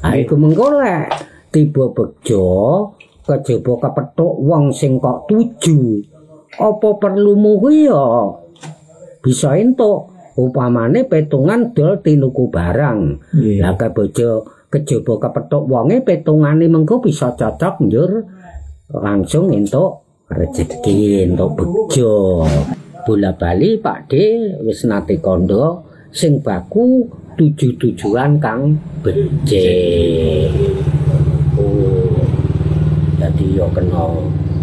Ha iku mengko lek tiba bejo kejaba kepethuk wong sing kok tuju. Apa perlumu kuwi ya bisa entuk. Upamane petungan dol tinuku barang. Lah kebojo kejaba kepethuk wonge petungane mengko bisa cocok njur langsung entuk rejeki, entuk bejo. Bola-bali Pak D wis nate kandha sing baku tuju-tujuan kang becik. Oh. Dadi ya kena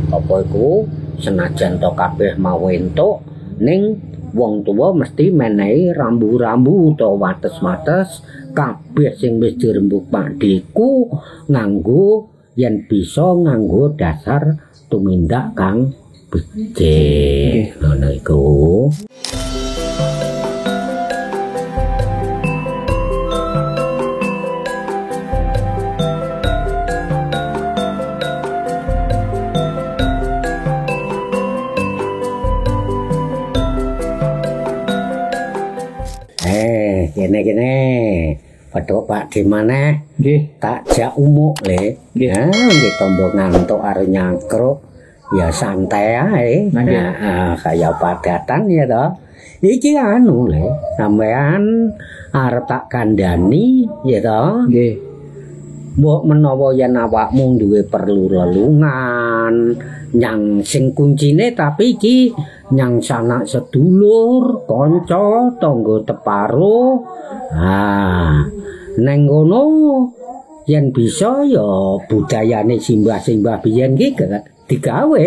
apa iku senajan to kabeh mau entuk ning wong tuwa mesti menehi rambu-rambu utawa wates-wates kabeh sing wis dirembug Pak D ku nganggo yen bisa nganggo dasar tumindak kang becik. Ngono iku. Kene-kene petuk Pak D maneh. Nggih. Tak jak umuk le. Nggih. Ha nggih tombo ngantuk arep nyangkruk ya santai ae. Nah, kaya padatan ya to. Iki anu le, sampean arep tak kandhani ya to. Nggih. Mbok menawa yen awakmu duwe perlu lelungan nyang sing kuncine tapi iki nyang sanak sedulur, kanca, tangga teparo. Ah, neng kono yen bisa ya budayane simbah-simbah biyen ki digawe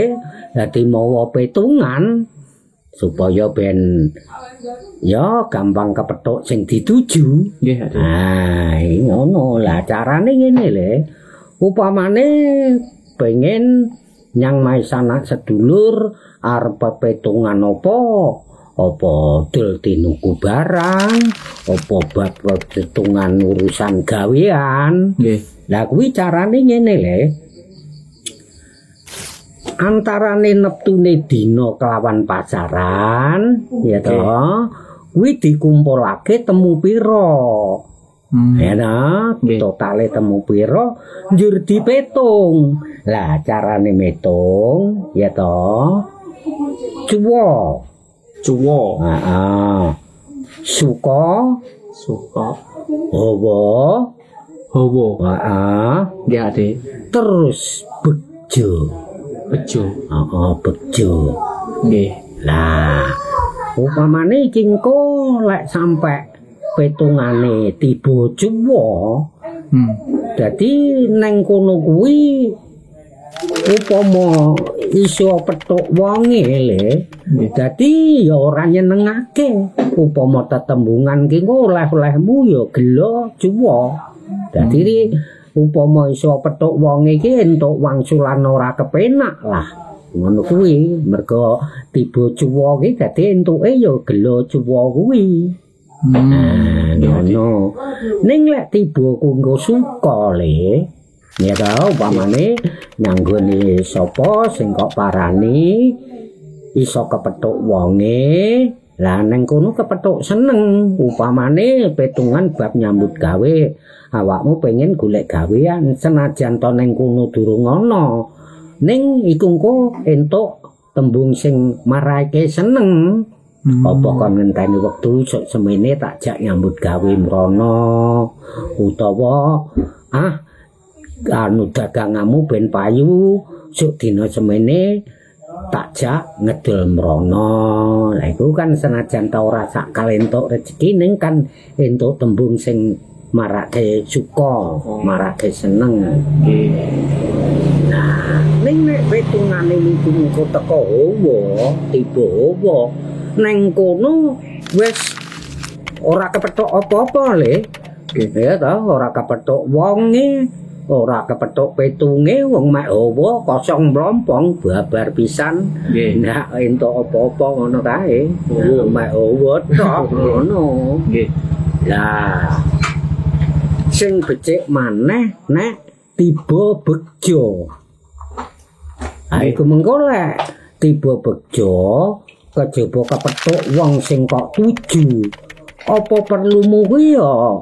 dadi mawa petungan supaya ben ya gampang kepethuk sing dituju. Nggih. Ah, ngono lah carane ngene le. Upamane pengen nyang mae sanak sedulur arep petungan apa? Apa dol tinuku barang, apa bab petungan urusan gawean. Nggih. Lah kuwi carane ngene le. Antarane neptune dina kelawan pacaran, ya toh, kuwi dikumpulake temu pira. Ya ta, totale temu pira njur dipetung. Lah carane metung, ya toh. Cuwa. Cuwa. Heeh. Suka, suka. Hawa, hawa. Heeh. Nggih, Ade. Terus bejo. Bejo. Heeh, bejo. Nggih. Lah, upamane iki engko lek sampe petungane tiba cuwa. Dadi neng kono kuwi upama iso petuk wonge le, dadi ya ora nyenengake. Upama tetembungan ki engko oleh-olehmu ya gelo cuwa. Dadi upama iso petuk wonge iki entuk wangsulan ora kepenak lah. Ngono kuwi mergo tiba cuwa ki dadi entuke ya gelo cuwa kuwi. Ngono. Ning lek tiba kunggo suka le, ya ta upamane nyanggone sapa sing kok parani iso kepethuk wonge, lah nang kono kepethuk seneng. Upamane petungan bab nyambut gawe, awakmu pengen golek gawean senajan to nang kono durung ana. Ning iku engko entuk tembung sing marake seneng. Apa kon ngenteni wektu sok semene tak jak nyambut gawe mrono utawa anu daganganmu ben payu sok dina semene tak jak ngedol mrono. Lah iku kan senajan ta ora sak kalentuk rejeki ning kan entuk tembung sing marake suka, marake seneng. Nggih. Nah, ning nek petungane muga-muga teko hawa, tiba hawa neng kono wis ora kepethuk apa-apa le. Ya ta, ora kepethuk wonge, ora kepethuk petunge, wong mek hawa kosong mlompong babar pisan. Nggih. Ndak entuk apa-apa ngono kae. Mek hawa tok ngono. Nggih. Lah sing becik maneh nek tiba bejo. Ha iku mengko lek tiba bejo kejaba kepethuk wong sing kok tuju. Apa perlumu kuwi ya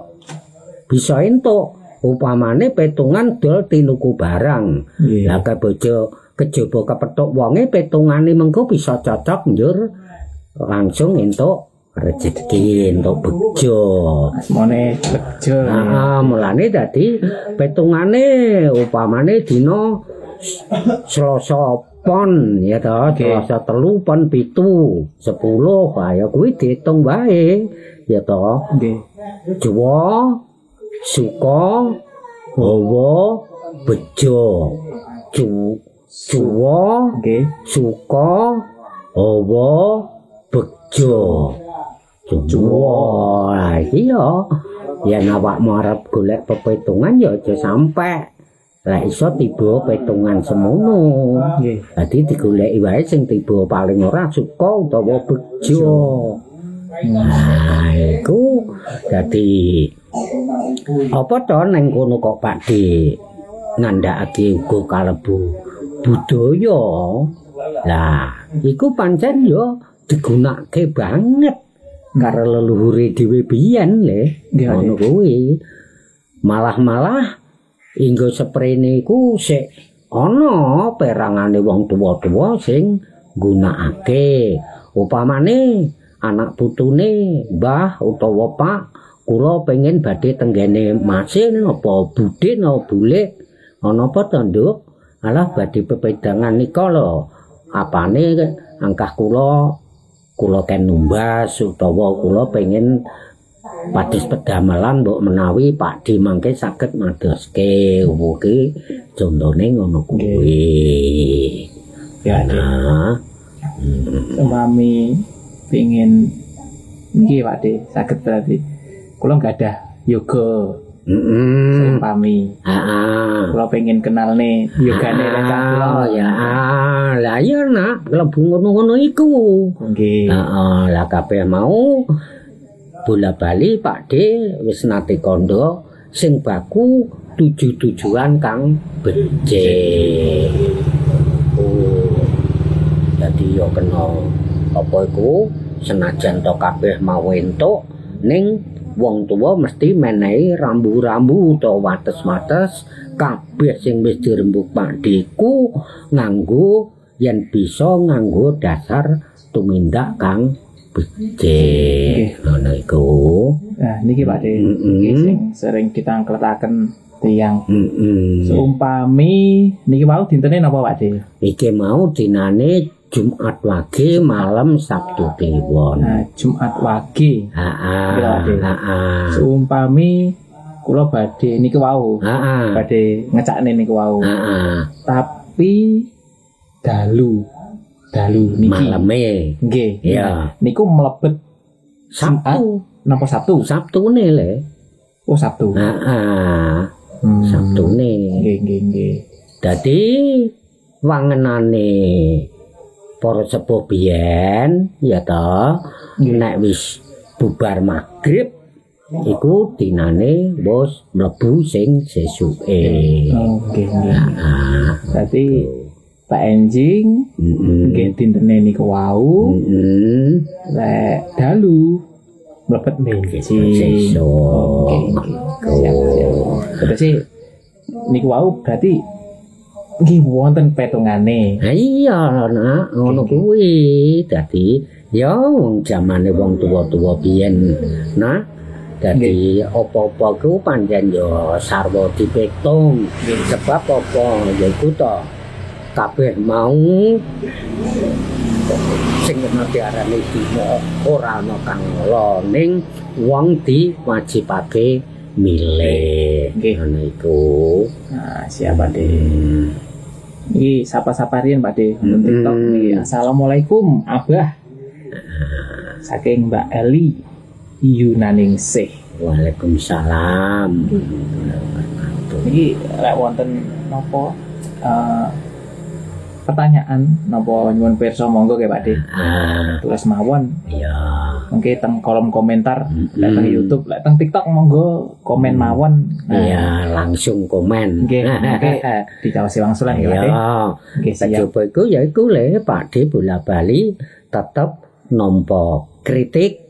bisa entuk. Upamane petungan dol tinuku barang. Nggih. Lah kebojo kejaba kepethuk wonge petungane mengko bisa cocok njur langsung entuk rejeki, entuk bejo. Asmane bejo. Heeh, mulane dadi petungane upamane dina Selasa Pon ya to, Selasa 3 Pon 7 10, ha ya kuwi diitung wae ya to. Nggih. Jawa, Suka, Hawa, Bejo. Jawa, Nggih. Suka, Hawa, Bejo. Jawa. Lah iki ya yen awakmu arep golek pepetungan ya aja sampe lek iso tiba petungan semono. Nggih. Dadi digoleki wae sing tiba paling ora suka utawa bejo. Nah, iku dadi apa to ning kono kok Pak D ngandhakake uga kalebu budaya. Lah, iku pancen ya digunakake banget karo leluhure dhewe biyen le. Ngono kuwi. Malah-malah inggo seprene iku sik ana perangane wong tuwa-tuwa sing nggunakake. Upamane anak putune mbah utawa pak kula pengen badhe tenggene mase napa budhe napa bulik ana apa to nduk? Alah badhe pepedangan nika lho. Apane angkah kula kula ken numbas utawa kula pengen pados pedamelan mbok menawi Pak D mangke saged madoske. Kuwi contone ngono kuwi. Ya, nah. Umpami pengin niki Pak D saged berarti kula gadah yoga. Heeh. Umpami. Heeh. Kula pengen kenal nih yogane rencang kula. Ya, lah iya nak klebu ngono-ngono iku. Nggih. Heeh, lah kabeh mau bola-bali Pak D wis nate kandha sing baku tuju-tujuan kang becik. Oh. Dadi yo kena apa iku senajan to kabeh mau entuk ning wong tuwa mesti menehi rambu-rambu utawa wates-wates kabeh sing wis dirembug Pak D ku nganggo yen bisa nganggo dasar tumindak kang becik. Ngono iku. Nah niki Pak D, sing sering ditangkletaken tiyang. Seumpami niki mau dintene napa Pak D? Iki mau dinane Jumat Wage malam Sabtu Kliwon. Nah, Jumat Wage. Heeh. Heeh. Seumpami kula badhe niku wau. Heeh. Badhe ngecakne niku wau. Heeh. Tapi dalu niki maleme. Nggih. Iya. Niku mlebet Sabtu. Napa Sabtu? Sabtune le. Oh, Sabtu. Heeh. Sabtune. Nggih, nggih, nggih. Dadi wangenane para sepuh biyen ya ta, nek wis bubar magrib iku dinane wis mlebu sing sesuke. Oh, nggih, nggih. Berarti Pak Enjing nggih dintene niku wau. Lek dalu mlebet benjing. Sesuk. Nggih, nggih. Siap, siap. Berarti niku wau berarti nggih wonten petungane. Ha iya nak, ngono kuwi. Dadi ya wong jamane wong tuwa-tuwa biyen nah. Dadi apa-apa ku pancen ya sarwa dipetung. Sebab apa ya iku to kabeh mau sing kena diarani dina ora ana kang ala ning wong diwajibake milih. Ngono iku. Nah, siap Pak D. Iki sapa-sapa riyen Pak D wonten TikTok niki. Assalamualaikum Abah. Saking Mbak Eli Yunaningsih. Waalaikumsalam. Niki lek wonten napa pertanyaan napa nyuwun pirsa monggo nggih Pak D. Tulis mawon. Iya. Mengke teng kolom komentar, lek teng YouTube, lek teng TikTok monggo komen mawon. Nah, iya, langsung komen. Nggih, mengke dikawasi wangsulan nggih Pak D. Nggih, siap. Coba iku ya iku le Pak D bola-bali tetep nampa kritik,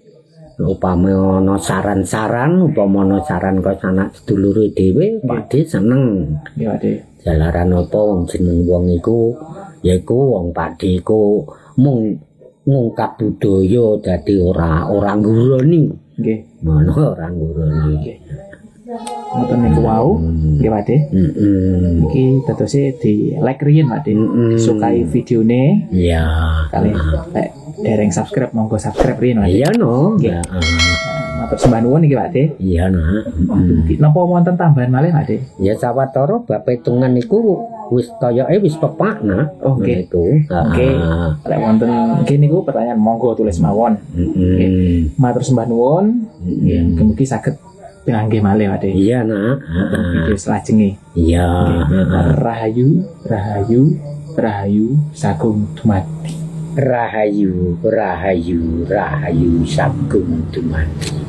Upama ana saran-saran, upama ana saran kaya anak sedulure dhewe, Pakde seneng. Nggih, Pakde. Jalaran apa wong jeneng wong iku yaiku wong Pakde iku mung ngungkap budaya dadi ora ora ngguroni. Nggih. Ngono ora ngguroni. Nggih. Ngoten niku wau, nggih Pakde. Iki dadose di like riyin Pakde. Disukai videone. Iya. Kali lek dereng subscribe monggo subscribe riyin Pakde. Iya no. Nggih. Matur sembah nuwun iki Pakde. Iya no. Napa wonten tambahan malih Pakde? Ya sawetara bab hitungan niku wis kayake wis pepak nah. Oh, nggih. Niku. Oke. Lek wonten nggih niku pertanyaan monggo tulis mawon. Heeh. Matur sembah nuwun. Nggih, mugi-mugi saged pinanggih malih Pakde. Iya nak. Video selajenge. Iya. Rahayu, rahayu, rahayu sagung dumadi. Rahayu, rahayu, rahayu sagung dumadi.